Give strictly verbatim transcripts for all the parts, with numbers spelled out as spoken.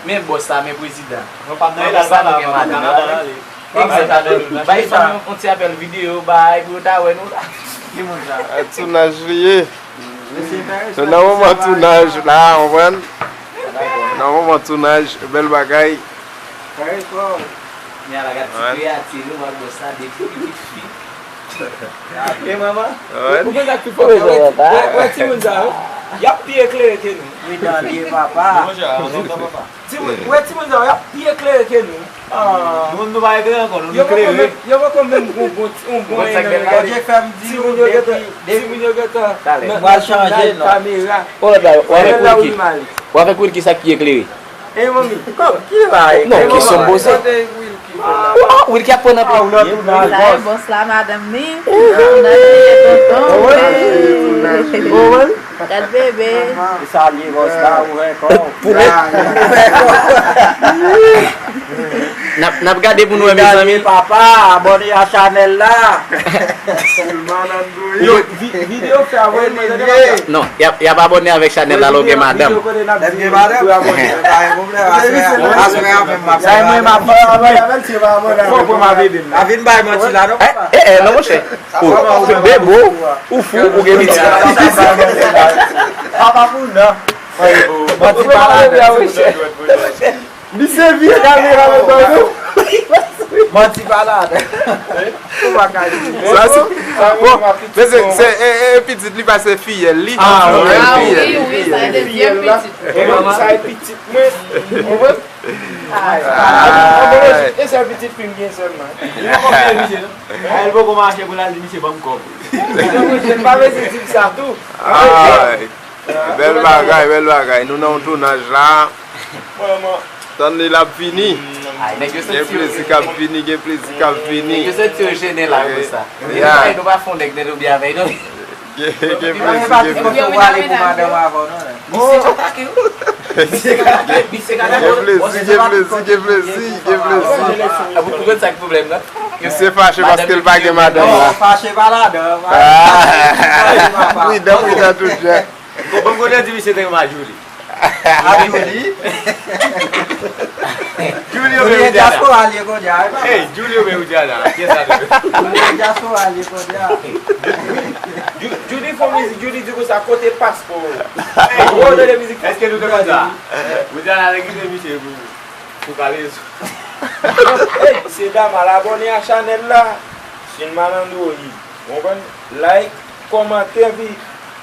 Men bòs la, men prezidan. Mwen pa nan etal sa la, mwen pa nan etal ale. Egzakteman. Bay fanm yon ti apèl videyo, bay, pou yo ta wè nou la. Ki moun sa? A tounaj li ye. Nou nan moman tounaj la, w konprann? Nan moman tounaj, bèl bagay. Men ala gad ti kreyati nou ak bòs la, de pitit fi. E manman? Ou konn sa k pi fò, wè, wè, wè timoun sa yo, y ap pi eklere ke nou. Wi, dan li ye, papa. Timoun, wè timoun sa yo, y ap pi eklere ke nou. Moun nou pa eklere ankò, nou eklere. Yo poko menm gon bon, yon bon ennmi. Bondye fè m di nou depi, depi timoun yo gentan nan, w al chanje non. Kamera. Ou avèk Wilky, sa k pi eklere? E manmi, kòm ki la e? Non, kesyon m poze. Kote Wilky? Ah, Wilky ap pran nan pye. Sa e bòs la, madanm ni. Nan dèyè tonton. Gad bebe. Salye bòs la, ouvè kò w. Pou mwen. N ap, n ap gade pou nou wè, mezanmi. Papa, abòne a chanèl la. Yo, vi-, videyo fè avè l, mezanmi. Non, y ap, y ap abòne avèk chanèl la, lè w gen madanm. Lè m gen madanm? Mwen pa gen pwoblèm, aswè a, aswè a menm m ap fè. Fò w pran m avè m. Pa vin bay manti la, non, papa. Eh, eh, non, monchè. Ou, bebo, ou fou, ou gen pitit. Papa pou non. Manti pa ladan. Misye vire kamera nan do nou. Manti pa ladan. Ou pa ka di. Sa se, bon, men se, se, e, e, pitit li pa se fiyèl li. Ah, wi, wi, sa e dezyèm pitit. E manman, sa e pitit mwen. Ou konprann? Ay. E sèl pitit fi m gen sèlman. Li poko fè misye, non? Ay, li poko mache pou l al di misye ban m kòb. Misye pa bezwen di m sa tou. Ay. Bèl bagay, bèl bagay. Nou nan yon tounaj la. Tann li l ap vini. Gen plezi k ap vini, gen plezi k ap vini. Nèg yo santi yo jennen la, yo sa. Nou pa fè yon nèg nan lobi avè yo, non. Gen, gen plezi, gen plezi. Misye atake w. Misye atake w. Gen plezi, gen plezi, gen plezi, gen plezi. Ou konn sa k pwoblèm nan? Misye fache paske l pa gen madanm la. Fache pa ladan. Pridan, pridan tout jan. Bon, bon, kote di misye te renmen a Julie? A Julie? Julie oubyen Widiana? Diaspora li ye kounye a, e pa? Hey, Julie oubyen Widiana? Kiyès sa te? Julie diaspora li ye kounye a. Ju-, Julie fè mizik, Julie di konsa, kote paspò w? Hey, ou tande mizik? Èske nou te konn sa? Widiana te kite misye pou, pou kalezo. Hey, se dam al abòne a chanèl la. Sèlman Android. Ou konprann? Like, kòmante, epi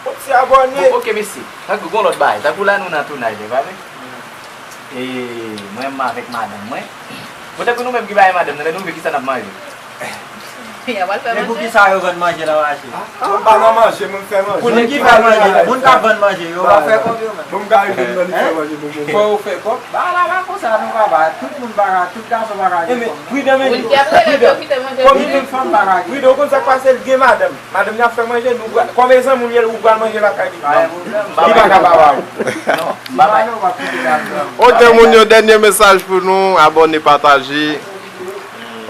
yon ti abòne. Bon, ok, mesi. Tankou gon lòt bagay. Tankou la nou nan tounaj, e pa vre? E mwen, m avèk madanm mwen. Bon, tankou nou menm ki pa gen madanm, nou, lè nou rive, kisa n ap manje? Y ap al fè manje. Men poukisa yo vann manje nan mache? Mwen pa nan manje, mwen fè manje. Moun ki vann manje, moun k ap vann manje, yo pa fè kòb yo menm. Bon, m ka rive m nan li fè manje pou mwen. Fò yo fè kòb. Bagay la pa konsa non papa. Tout moun pa ka, tout gason pa ka gen kòb non. Pridan, men. Moun ki ap rele pou yo kite manje. Konbyen moun fanm pa ka gen? Pridan, ou konn sa k pase, l gen madanm. Madanm li ap fè manje, nou pral, kòm e zanmi w li ye, ou pral manje lakay li. Li pa ka pa ba ou. Ok, moun yo, dènye mesaj pou nou, abòne, pataje.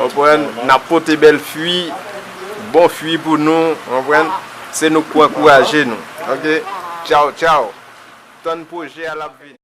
Konprann? N ap pote bèl fwi, bon fwi pou nou, konprann? Se nou k pou ankouraje nou. Ok? Tchaw, tchaw. Tann pwojè a, l ap vini.